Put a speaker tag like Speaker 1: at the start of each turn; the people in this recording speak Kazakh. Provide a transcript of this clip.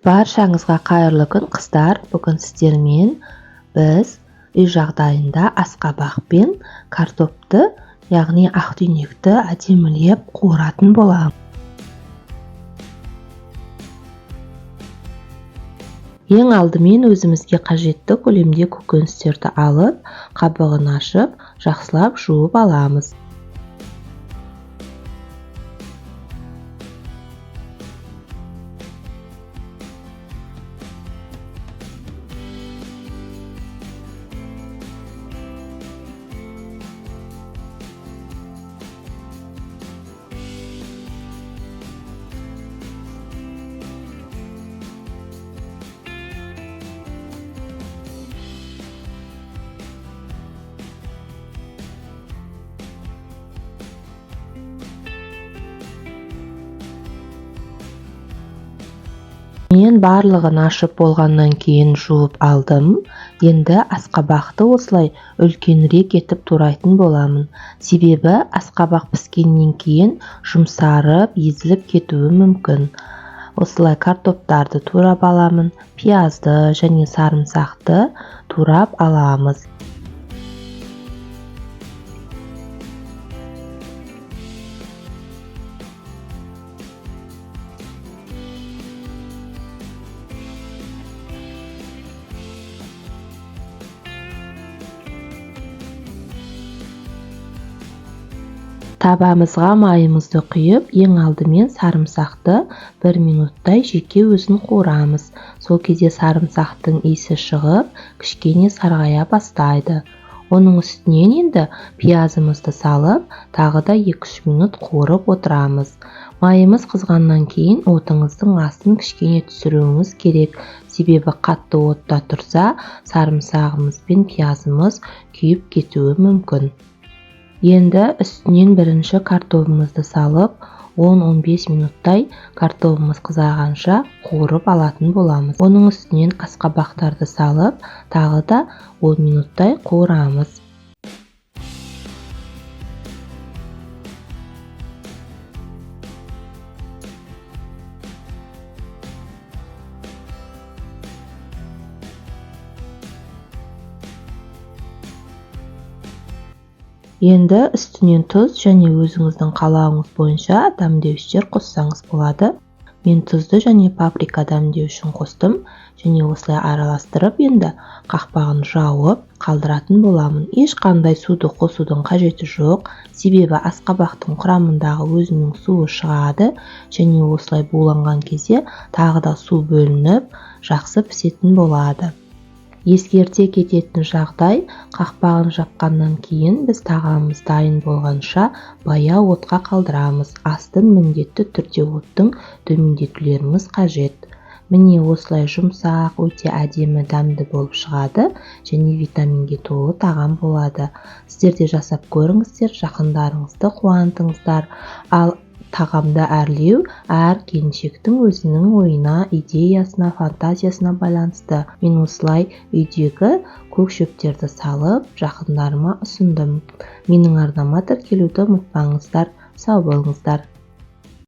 Speaker 1: Баршаңызға қайырлы күн, қыздар. Бүгін сіздермен біз үй жағдайында асқабақ пен картопты, яғни ақтүйнекті әдемілеп қуыратын боламыз. Ең алдымен өзімізге қажетті көлемде көкөністерді алып, қабығын ашып, жақсылап жуып аламыз. Мен барлығын ашып болғаннан кейін жуып алдым. Енді асқабақты осылай үлкенірек етіп турайтын боламын. Себебі асқабақ піскеннен кейін жұмсарып, езіліп кетуі мүмкін. Осылай картоптарды турап аламын, пиязды және сарымсақты турап аламыз. Табамызға майымызды құйып, ең алдымен сарымсақты 1 минуттай жеке өзін қуырамыз. Сол кезде сарымсақтың иісі шығып, кішкене сарғая бастайды. Оның үстінен енді пиязымызды салып, тағы да 2-3 минут қуырып отырамыз. Майымыз қызғаннан кейін отыңыздың астын кішкене түсіруіңіз керек. Себебі қатты отта тұрса, сарымсағымыз пен пиязымыз күйіп кетуі мүмкін. Енді үстінен бірінші картобымызды салып, 10-15 минуттай картобымыз қызарғанша қуырып алатын боламыз. Оның үстінен асқабақтарды салып, тағы да 10 минуттай қуырамыз. Енді үстінен тұз және өзіңіздің қалауыңыз бойынша дәмдеуіштер қоссаңыз болады. Мен тұзды және паприка дәмдеуішін қостым және осылай араластырып, енді қақпағын жауып қалдыратын боламын. Ешқандай суды қосудың қажеті жоқ, себебі асқабақтың құрамындағы өзінің суы шығады және осылай буланған кезде тағы да су бөлініп, жақсы пісетін болады. Ескерте кететін жағдай, қақпағын жапқаннан кейін біз тағамымыз дайын болғанша баяу отқа қалдырамыз. Астын міндетті түрде оттың төмендетулеріңіз қажет. Міне осылай жұмсақ, өте әдемі дәмді болып шығады және витаминге толы тағам болады. Сіздер де жасап көріңіздер, жақындарыңызды қуантыңыздар. Ал тағамды әрлеу әр келіншектің өзінің ойына, идеясына, фантазиясына байланысты. Мен осылай үйдегі көк шөптерді салып, жақындарыма ұсындым. Менің арнама тіркелуді ұмытпаңыздар. Сау болыңыздар.